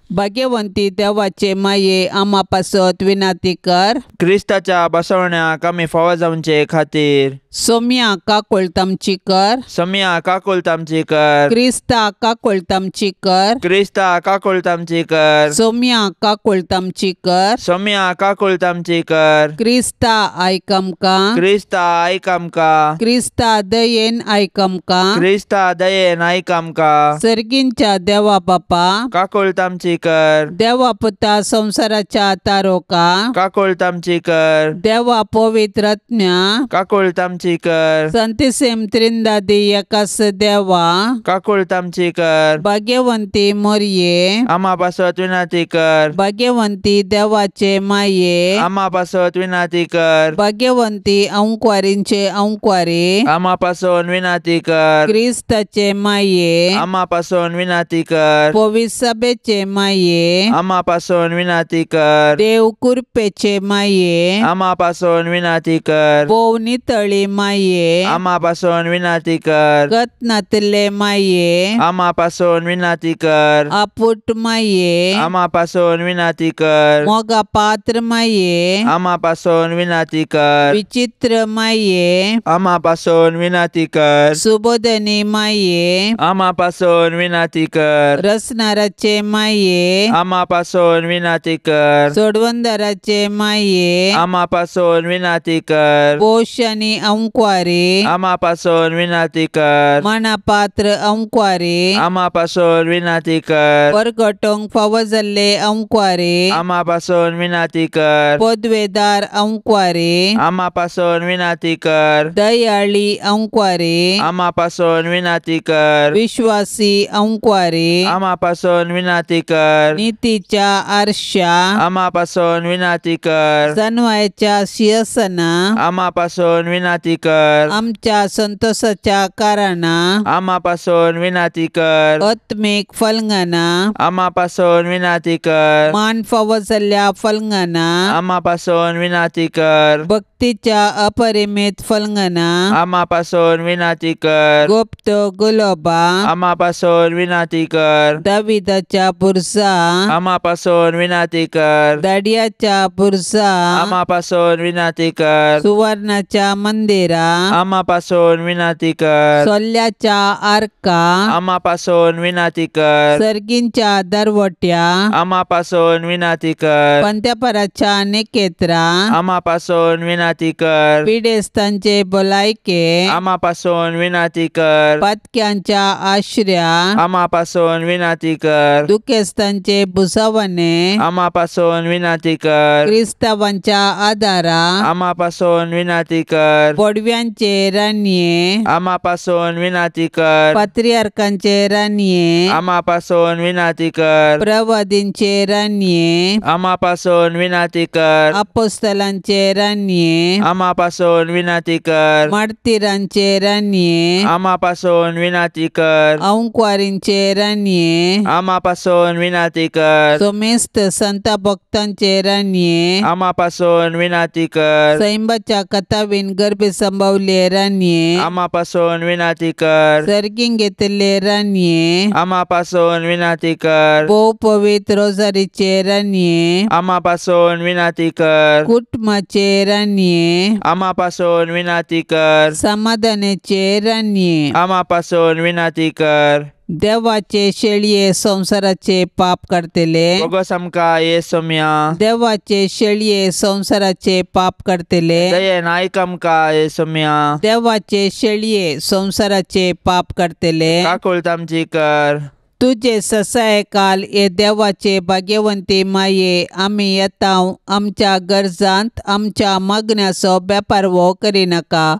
भाग्यवंती देवाचे माये आमा पासत विनंती कर. क्रिस्ताच्या बसवण्याक आमी फावो जावचे खातीर सोम्या काकुळट आमची कर. सोम्या काकुळट आमची कर. क्रिस्ता काकुळट आमची कर. क्रिस्ता काकुळट आमची कर. सोम्या काकुळट आमची कर. सोम्या काकुळट आमची कर. क्रिस्ता आयक आमकां. क्रिस्ता आयक आमकां. क्रिस्ता दयेन आयक आमकां. क्रिस्ता दयेन आयक आमकां. सर्गींच्या देवा बापा काकुळट आमची विनाती कर। देवा पुता संवसाराच्या तारोका काकुळट आमची कर। देवा पवित्र आत्म्या काकुळट आमची कर। संतिसेम त्रिंदादी एकास देवा काकुळट आमची कर। भाग्यवंती मोरये आमा पासत विनाती कर। भाग्यवंती देवाचे माये आमा पासत विनाती कर। भाग्यवंती अंकवारींचे अंकवारी आमा पासून विनाती कर। क्रिस्ताचे माये आमा पासून विनाती कर। पवित्र सभेचे माये आमा पासून विनाती कर। देव कृपेचे माये आमा पासून विनाती कर। भोव नितळी माये आमा पासून विनाती कर। गत नातिल्ले माये आमा पासून विनाती कर। आपुट माये आमा पासून विनाती कर। मोगा पात्र माये आमा पासून विनाती कर। विचित्र माये आमा पासून विनाती कर। सुबोधनी माये आमा पासून विनाती कर। रसनाराचे माये आमा पासून विनाती कर। सोडवंदराचे माये आमा पासून विनाती कर। पोषणी अंकवारी आमा पासून विनाती कर। मनापात्र अंकवारी आमा पासून विनाती कर। परगटोंक फावो जाल्ले अंकवारी आमा पासून विनाती कर। पदवेदार अंकवारी आमा पासून विनाती कर। दयाळी अंकवारी आमा पासून विनाती कर। विश्वासी अंकवारी आमा पासून विनाती कर। नीतीच्या आरशा आमा पासून विनाती कर। जनवायच्या शिरसना आमा पासून विनाती कर। आमच्या संतोषाच्या कारणां आमा पासून विनाती कर। आत्मीक फलंगना आमा पासून विनाती कर। मान फावो जाल्ल्या फलंगना आमा पासून विनाती कर। भक्तीच्या अपरिमित फलंगना आमा पासून विनाती कर। गुप्त गुलोबा आमा पासून विनाती कर। दाविदाच्या बुरसा आमा पासून विनाती कर। दाडियाच्या बुरसा आमा पासून विनाती कर। सुवर्णाच्या मंदिरा आमा पासून विनाती कर। सोल्याच्या आर्का आमा पासून विनाती कर। सर्गींच्या दरवट्या आमा पासून विनाती कर। पंत्यापराच्या निकेत्रा आमा पासून विनाती कर। पिडेस्तांचे भलायके आमा पासून विनाती कर। पातक्यांच्या आश्र्या आमा पासून विनाती कर। दुखेस्तांचे भुसावणे आमा पासून विनाती कर। क्रिस्तावांच्या आदारा आमा पासून विनाती कर। पडव्यांचे राणये आमा पासून विनाती कर। पात्रियार्कांचे राणये आमा पासून विनाती कर। प्रवादींचे राणये आमा पासून विनाती कर। अपोस्तलांचे राणये आमा पासून विनाती कर। मार्तीरांचे राणये आमा पासून विनाती कर। अंकवारींचे राणये आमा पासून विनाती कर। सोमेस्त संत भक्तांचे राणये आमा पासून विनाती कर। सैंबाच्या कथावीन गर्भे संभवले राणये आमा पासून विनाती कर। सर्गीं घेतिल्ले राणये आमा पासून विनाती कर। भोव पवित्र रोजारीचे राणये आमा पासून विनाती कर। कुटुंबाचे राणये आमा पासून विनाती कर। समाधानाचे राणये आमा पासून विनाती कर। देवाचे शेळये संवसाराचे पाप करतले बोगस आमकां ये सोम्या। देवाचे शेळये संवसाराचे पाप करतले दयेन आयक आमकां ये सोम्या। देवाचे शेळये संवसाराचे पाप करतले काकुळट आमची कर। तुजे ससाय काल हे देवाचे भाग्यवंती माये आमी येता आमच्या गरजांत आमच्या मागण्याचो बेपारवो करिनाका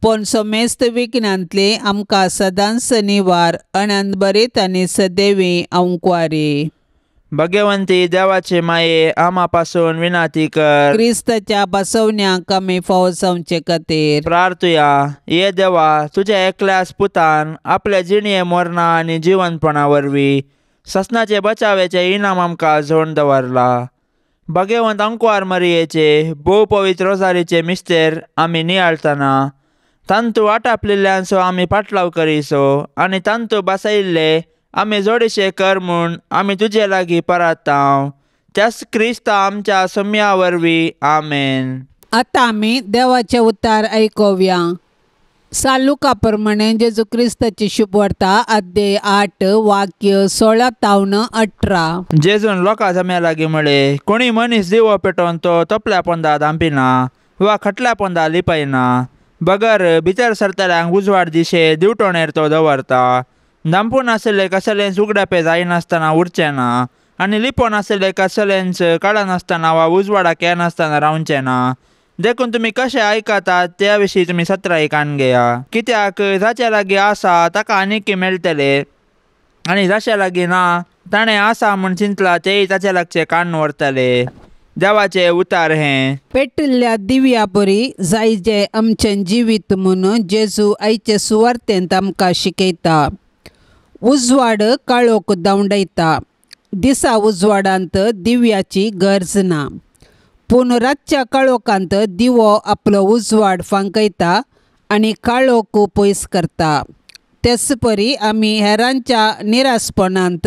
पूण समेस्त विघ्नांतली आमकां सदांच निवार अनंत बरीत आनी सदैवी अंकवारी। भगवंती देवाचे माये आमा पासून विनाती कर। क्रिस्ताच्या बसवण्याक आमी फावो जावचे खातीर प्रार्थुया। ये देवा, तुझ्या एकल्याच पुतान आपल्या जिणये मरणा आनी जिवनपणा वरवीं ससनाचे बचावेचे इनाम आमकां जोडून दवरला। भगवंत अंकवार मरियेचे भोव पवित्र रोजारीचे मिस्तेर आमी नियाळतना तांतू आटापलेल्यांचो आमी पाटलाव करीसो आनी तांतू बसयिल्ले आमी जोडीशे कर म्हूण आमी तुजे लागीं परातांव त्याच क्रिस्ता आमच्या सम्या वरवीं आमेन। आतां आमी देवाचें उतार आयकुया। सालुका प्रमाणे जेजू क्रिस्ताची शुभवार्ता अध्याय 8 वाक्य 16 तावन 18। जेजून लोकां जम्या लागीं म्हळें, कोणी मनीस दिवो पेटोवन तो तोपल्या पोंदा धांपिना वा खटल्या पोंदा लिपयना, बगर भितर सरतल्यांक उजवाड दिशे दिवटोणेर तो दवरता। धांपून आशिल्लें कसलेंच उगडापें जायनासतना उरचें ना, आनी लिपोन आसलें कसलेंच काडनासतना वा उजवाडाक येनासतना रावचें ना. देखून तुमी कशें आयकतात त्या विशीं तुमी सत्राय कान घेया. कित्याक जाचे लागीं आसा ताका आनीकय मेळटलें आनी जाचे लागीं ना ताणें आसा म्हूण चिंतलां तेय ताचे लागचें काडून व्हरतले. देवाचें उतार हें. पेटिल्ल्या दिव्या बरी जायजे आमचें जिवीत म्हूण जेजू आयचे सुवार्तेंत आमकां शिकयता. उजवाड काळोख धांवडयता. दिसा उजवाडांत दिव्याची गरज ना, पूण रातच्या काळोखांत दिवो आपलो उजवाड फांकयता आनी काळोख पयस करता. तेच परी आमी हेरांच्या निरासपणांत,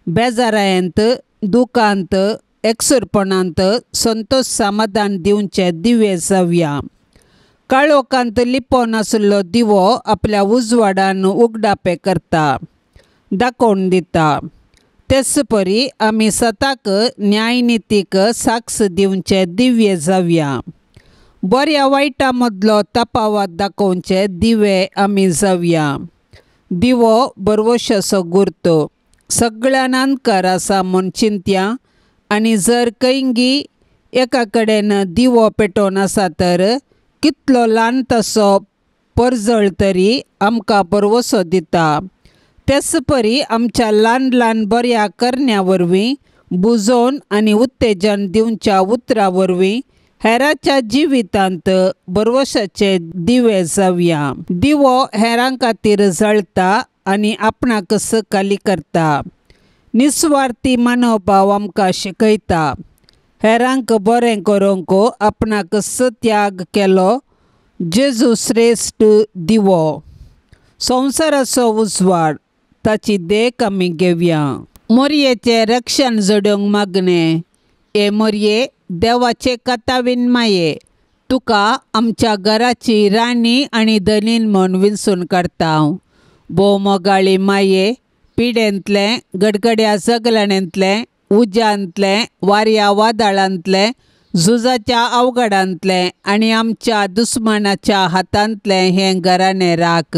बेजारायेंत, दुखांत, एकसुरपणांत संतोश समाधान दिवचे दिवे जावया. काळोखांत लिपोवन आशिल्लो दिवो आपल्या उजवाडान उगडापे करता, दाखोवन दिता. तेच परी आमी सताक न्यायनितीक साक्ष दिवचे दिव्य जावया. बऱ्या वायटा मदलो तपावत दाखोवचे दिवे आमी जावया. दिवो बरवशाचो गुर्तो सगळ्यान अंधकार आसा म्हूण चिंतया आनी जर खंयगी एका कडेन दिवो पेटोवन आसा तर कितलो ल्हान तसो परजळ तरी आमकां बरवसो दिता. तेच परी आमच्या ल्हान ल्हान बऱ्या करण्या वरवीं बुजोवन आनी उत्तेजन दिवच्या उतरां वरवीं हेराच्या जिवितांत बरवशाचे दिवे जावया. दिवो हेरां खातीर जळटा आनी आपणाक सकाली करता. निस्वार्थी मनोभाव आमकां शिकयता. हेरांक बरें करूंक आपणाक त्याग केलो जेजू श्रेश्ठ दिवो. संवसाराचो उजवाड ताची देख आमी घेवया. मोरयेचें रक्षण जोडूंक मागणें. हे मोरये देवाचे कथावीन माये, तुका आमच्या घराची राणी आनी धनीन म्हूण विंचून काडटा. भोव मोगाळी माये, पिडेंतलें, गडगड्या सगळ्यांतलें, उज्यांतलें, वाऱ्या वादळांतलें, झुजाच्या अवघडांतलें आनी आमच्या दुस्मानाच्या हातांतलें हें घराणें राख.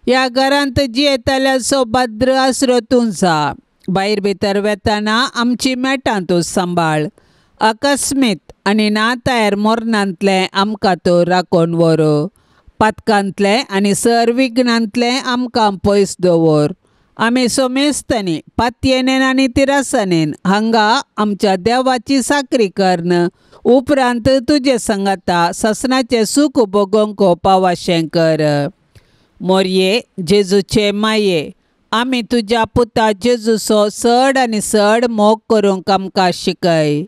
ह्या घरांत जियेतल्याचो भद्र आसरो तूं जा. भायर भितर वेतना आमची मेटां तूं सांबाळ. अकस्मीत आनी ना तयार मरणांतलें आमकां तूं राखून व्हर. पातकांतलें आनी सर विघ्नांतलें आमकां पयस दवर. आमी सोमेस्तांनी पातयेनेन आनी तिरासनेन हांगा आमच्या देवाची साकरी करून उपरांत तुजे सांगाता ससनाचें सूख भोगोवंक पावाशें कर. मोरये जेजूचे माये, आमी तुज्या पुता जेजूचो चड आनी चड मोग करूंक आमकां शिकय.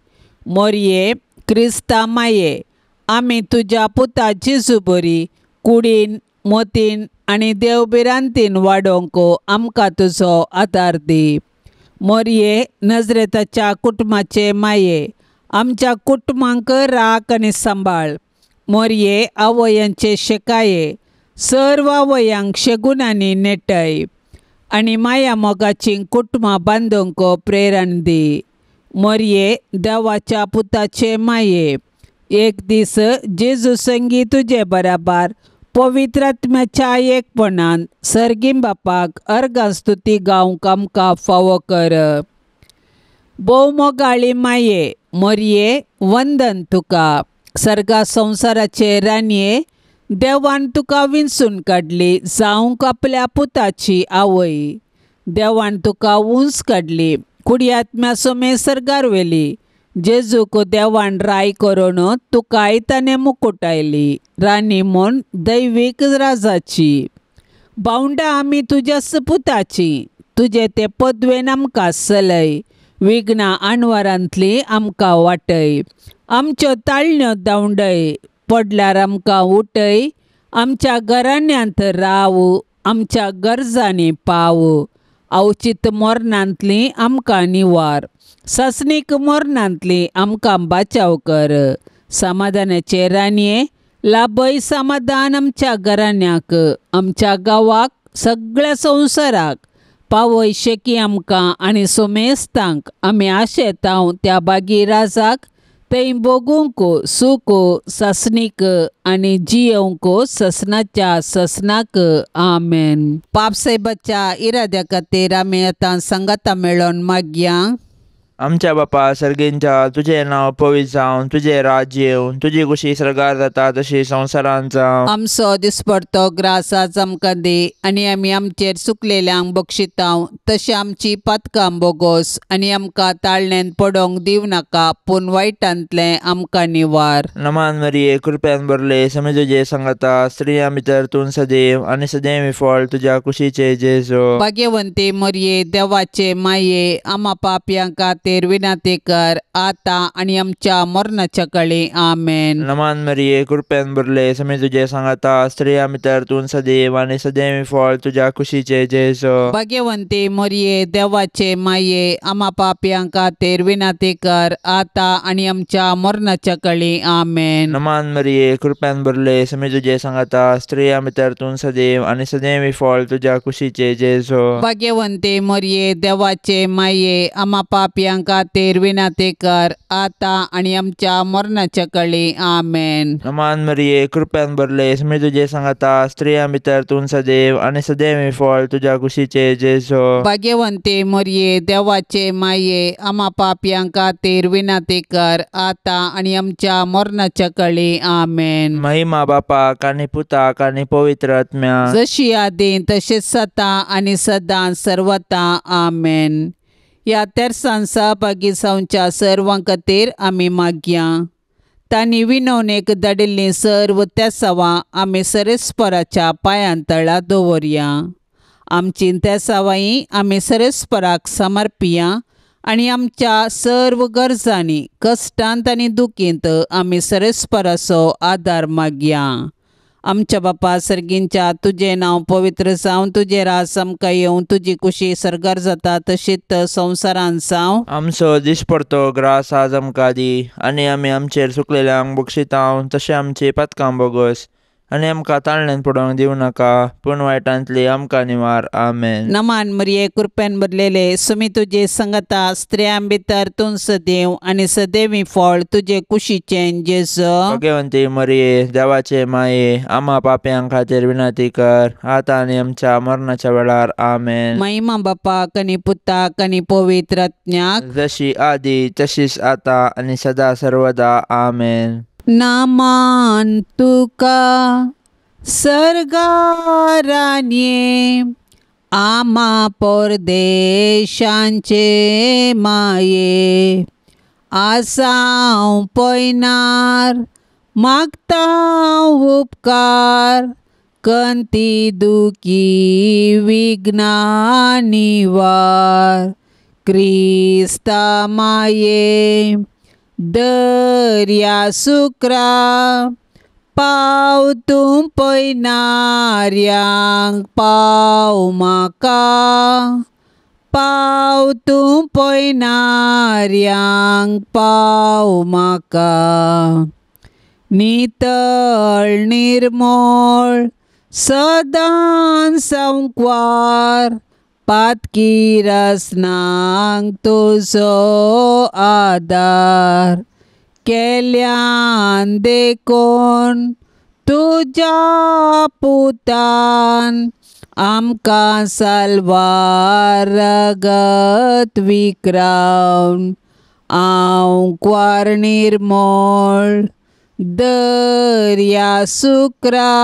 मोरये क्रिस्ता माये, आमी तुज्या पुता जेजू बरी कुडीन मोतीन आनी देव भिरांतीन वाडोवंक आमकां तुजो आदार दी. मोरये नजरेताच्या कुटुंबाचे माये, आमच्या कुटुंबांक राख आनी सांबाळ. मोरये आवयांचे शेकाये, सर्व आवयांक शेगुणांनी नेटय आनी माया मोगाची कुटुंबां बांदूंक प्रेरण दी. मोरये देवाच्या पुताचे माये, एक दीस जेजू संगी तुजे बराबर पवित्र आत्म्याच्या एकपणान सर्गीं बापाक अर्गां स्तुती गावंक आमकां फावो कर. भोव मोगाळी माये, मोरये वंदन तुका. सर्गा संवसाराचे राणये, देवान तुका विंचून काडली जावंक आपल्या पुताची आवय. देवान तुका उंच काडली, कुडयात्म्या सोमे सर्गार व्हेली. जेजूक देवान राय करून तुकाय ताणें मुकुटायली राणी म्हूण दैवीक राजाची. बावंडां आमी तुज्या पुताची, तुजे ते पदवेन आमकां चलय. विघ्नां आणवारांतली आमकां वाटय. आमच्यो ताळण्यो धांवडय, पडल्यार आमकां उठय. आमच्या घराण्यांत राव, आमच्या गरजांनी पाव. अवचीत मरणांतली आमकां निवार, सासणीक मरणांतली आमकां बाचाव कर. समाधानाचे राणये, लाभय समाधान आमच्या घराण्याक, आमच्या गांवाक, सगळ्या संवसाराक. पावय शेकी आमकां आनी सोमेस्तांक. आमी आशेतांव त्या बागी राजाक थंय भोगूंक सूख सासणीक आनी जियोवंक ससनाच्या ससनाक. आमेन. पापसाहेबाच्या इराद्या खातीर आमी आतां सांगाता मेळोवन मागया. आमच्या बापा सर्गींच्या तुजें नांव पवित्र जावं, तुजें राज्य येवं, तुजी कुशी सर्गार जाता तशी संवसारांत जावं। आमचो दिसपडतो ग्रास आज आमकां दी आनी आमी आमचेर चुकलेल्यांक बक्षितांव तशें आमची पातकां बोगोस आनी आमकां ताळण्यान पडोंक दिवं नाका पूण वायटांतलें आमकां निवार। नमान मरिये कृपेन भरले समे तुजे सांगता, स्त्रियां भितर तूं सदैव आनी सदैव फळ तुज्या कुशीचे जेजू। भाग्यवंती मरिये देवाचे माये आमा पापयां खातीर विनंती कर आतां आनी आमच्या मरणाच्या कळी। आमेन। नमान मरिये कृपेन भरले समे तुजे सांगता, स्त्रियां भितर तूं सदैव आनी सदैव फळ तुज्या कुशीचे जेजू। भाग्यवंती मरिये देवाचे माये आमा पापयां खातीर विनंती कर आतां आनी आमच्या मरणाच्या कळी। आमेन। नमान मरिये कृपेन भरले समे तुजे सांगता, स्त्रियां भितर तूं सदैव आनी सदैव फळ तुज्या कुशीचे जेजू। भाग्यवंती मरिये देवाचे माये आमा पापयां खातीर विनंती कर आतां आनी आमच्या मरणाच्या कळी। आमेन। नमान मरिये कृपेन भरले समे तुजे सांगता, स्त्रियां भितर तूं सदैव आनी सदैव फळ तुज्या कुशीचे जेजू। भाग्यवंती मरिये देवाचे माये आमा पापयां खातीर विनंती कर आतां आनी आमच्या मरणाच्या कळी। आमेन। महिमा बापाक आनी पुताक आनी पवित्र आत्म्याक, जशी आदीं तशेंच सदां आनी सदां सर्वता। आमेन। ह्या तेरसान सहभागी जावच्या सर्वां खातीर आमी मागया। तांणी विनवणेक धाडिल्लीं सर्व तेसावां आमी सरेस्पराच्या पांयां तळा दवरया। आमची तेसावांय आमी सरेस्पराक समर्पिया आनी आमच्या सर्व गरजांनी कश्टांत आनी दुखींत आमी सरेस्पराचो आदार मागया। आमच्या बापा सर्गींच्या तुजें नांव पवित्र जावं, तुजें राज आमकां येवं, तुजी कुशी सर्गार जाता तशीच संवसारांत जावं। आमचो दिसपडतो ग्रास आज आमकां दी आनी आमी आमचेर चुकलेल्यांक बक्षितांव तशें आमची पातकां बोगस आनी आमकां ताळण्यान पडोवंक दिवं नाका पूण वायटांतली आमकां निवार। आमेन। नमान मरिये कृपेन भरलेले सुमी तुजे संगता, स्त्रियां भितर तूं सदैव आनी सदैवी फळ तुजे कुशीचें जेजू। भाग्यवंती मरिये देवाचे माये आमा पापयां खातीर विनंती कर आतां आनी आमच्या मरणाच्या वेळार। आमेन। महिमा बापाक आनी पुताक आनी पवित्र आत्म्याक, जशी आदी तशीच आतां आनी सदा सर्वदा। आमेन। नामान तुका सर्गारान्ये आमा परदेशांचे माये, आसाव पयनार मागता उपकार कंती दुखी विघ्ना निवार। क्रिस्ता माये दर्या सुक्रा पाव तूं पयनाऱ्यांक पाव म्हाका, पाव तूं पयनाऱ्यांक पाव म्हाका। नितळ निर्मळ सदां संकवार पातकी रसनांक तुजो आदार, केल्यान देखून तुज्या पुतान आमकां साल्वार रगत विक्रावन। आंकवार निर्मळ दर्या सुक्रा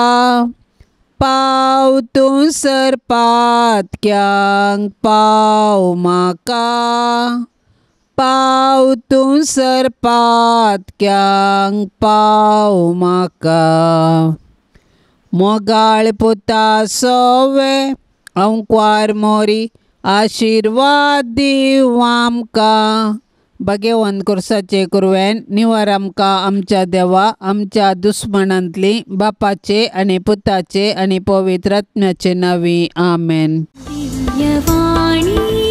पाव तूं सरपातक्यांक पाव म्हाका, पाव तूं सरपातक्यांक पाव म्हाका। मोगाळ पुता सोवे अंकवार मोरी आशिर्वाद दिवं आमकां। भाग्यवंत कुर्साचे कुरवेन निवार आमकां आमच्या देवा आमच्या दुस्मनांतली बापाचे आनी पुताचे आनी पवित्र आत्म्याचे नांवी। आमेन। दिव्यवाणी।